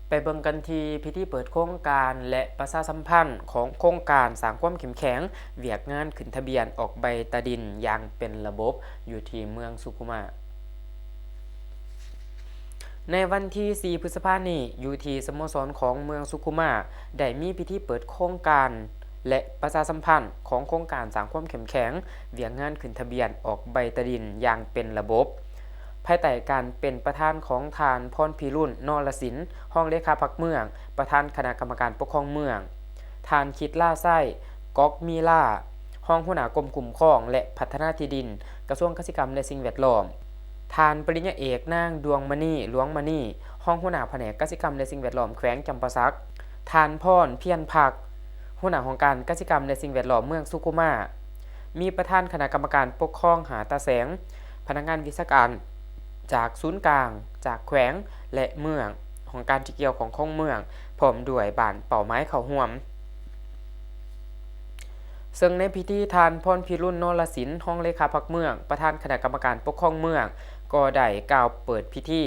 ໄປເບິ່ງກັນທີ່ພິທີເປີດໂຄງການ ແລະ ປະຊາສຳພັນຂອງໂຄງການສ້າງຄວາມເຂັ້ມແຂງວຽກງານຂຶ້ນທະບຽນອອກໃບຕາດິນຢ່າງເປັນລະບົບ ຢູ່ທີ່ເມືອງສຸຂຸມາ. ໃນວັນທີສີ່ ພຶດສະພານີ້ ຢູ່ທີ່ສະໂມສອນຂອງເມືອງສຸຂຸມາ ໄດ້ມີພິທີເປີດໂຄງການ ແລະ ປະຊາສຳພັນຂອງໂຄງການສ້າງຄວາມເຂັ້ມແຂງວຽກງານຂຶ້ນທະບຽນອອກໃບຕາດິນຢ່າງເປັນລະບົບ ພາຍໃຕ້ການເປັນປະທານຂອງທ່ານ ພອນພິລຸນ ນໍລະສິນ ຮອງເລຂາພັກເມືອງ, ປະທານຄະນະກຳມະການປົກຄອງເມືອງ, ທ່ານ ຄິດລາໄຊ ກອກມີລາ ຮອງຫົວໜ້າກົມຄຸ້ມຄອງ ແລະ ພັດທະນາທີ່ດິນ ກະຊວງກະສິກຳ ແລະ ສິ່ງແວດລ້ອມ, ທ່ານ ປະລິນຍາເອກ ນາງ ດວງມະນີ ຫຼວງມະນີ ຮອງຫົວໜ້າພະແນກກະສິກຳ ແລະ ສິ່ງແວດລ້ອມ ແຂວງຈຳປາສັກ, ທ່ານ ພອນ ພຽນພັກ ຫົວໜ້າຫ້ອງການກະສິກຳ ແລະ ສິ່ງແວດລ້ອມເມືອງສຸຂຸມາ, ມີປະທານຄະນະກຳມະການປົກຄອງຫ້າຕາແສງ, ພະນັກງານວິຊາການຈາກສູນກາງ, ຈາກແຂວງ ແລະ ເມືອງ, ຫ້ອງການທີ່ກ່ຽວຂ້ອງຂອງເມືອງ ພ້ອມດ້ວຍບ້ານເປົ້າໝາຍເຂົ້າຮ່ວມ. ເຊິ່ງໃນພິທີ ທ່ານ ພອນພິລຸນ ນໍລະສິນ ຮອງເລຂາພັກເມືອງ, ປະທານຄະນະກຳມະການປົກຄອງເມືອງ ກໍໄດ້ກ່າວເປີດພິທີ,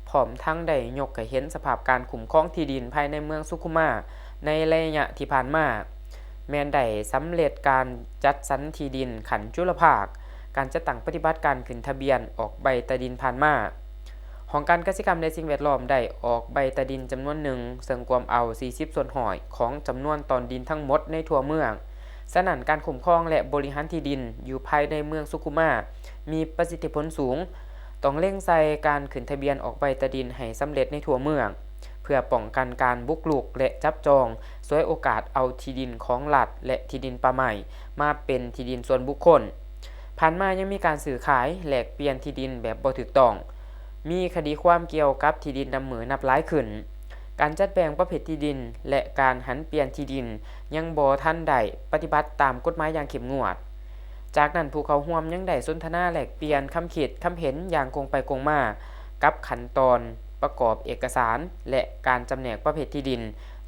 ພ້ອມທັງໄດ້ຍົກໃຫ້ເຫັນສະພາບການຄຸ້ມຄອງທີ່ດິນພາຍໃນເມືອງສຸຂຸມາ ໃນໄລຍະທີ່ຜ່ານມາ ແມ່ນໄດ້ສຳເລັດການຈັດສັນທີ່ດິນຂັ້ນຈຸລະພາກ, ການຈັດຕັ້ງປະຕິບັດການຂຶ້ນທະບຽນອອກໃບຕາດິນຜ່ານມາ. ຫ້ອງການກະສິກຳ ແລະ ສິ່ງແວດລ້ອມໄດ້ອອກໃບຕາດິນຈຳນວນໜຶ່ງ, ເຊິ່ງກວມເອົາສີ່ສິບສ່ວນຮ້ອຍຂອງຈຳນວນຕອນດິນທັງໝົດໃນທົ່ວເມືອງ. ສະນັ້ນ, ການຄຸ້ມຄອງ ແລະ ບໍລິຫານທີ່ດິນຢູ່ພາຍໃນເມືອງສຸຂຸມາ ມີປະສິດທິຜົນສູງ. ຕ້ອງເລັງໃສ່ການຂຶ້ນທະບຽນອອກໃບຕາດິນໃຫ້ສຳເລັດໃນທົ່ວເມືອງ, ເພື່ອປ້ອງກັນການບຸກລຸກ ແລະ ຈັບຈອງ, ສວຍໂອກາດເອົາທີ່ດິນຂອງລັດ ແລະ ທີ່ດິນປ່າໄມ້ ມາເປັນທີ່ດິນສ່ວນບຸກຄົນ. ຜ່ານມາຍັງມີການຊື້ຂາຍແລກປ່ຽນທີ່ດິນແບບບໍ່ຖືກຕ້ອງ, ມີຄະດີຄວາມກ່ຽວກັບທີ່ດິນນັບມື້ນັບຫຼາຍຂຶ້ນ. ການຈັດແບ່ງປະເພດທີ່ດິນ ແລະ ການຫັນປ່ຽນທີ່ດິນຍັງບໍ່ທັນໄດ້ປະຕິບັດຕາມກົດໝາຍຢ່າງເຂັ້ມງວດ. ຈາກນັ້ນ, ຜູ້ເຂົ້າຮ່ວມຍັງໄດ້ສົນທະນາແລກປ່ຽນຄຳຄິດຄຳເຫັນຢ່າງກົງໄປກົງມາ ກັບຂັ້ນຕອນປະກອບເອກະສານ ແລະ ການຈຳແນກປະເພດທີ່ດິນ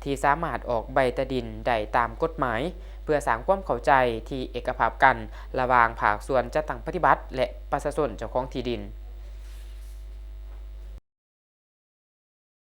ທີ່ສາມາດອອກໃບຕາດິນໄດ້ຕາມກົດໝາຍ, ເພື່ອສ້າງຄວາມເຂົ້າໃຈທີ່ເອກະພາບກັນລະຫວ່າງພາກສ່ວນຈັດຕັ້ງປະຕິບັດ ແລະ ປະຊາຊົນເຈົ້າຂອງທີ່ດິນ.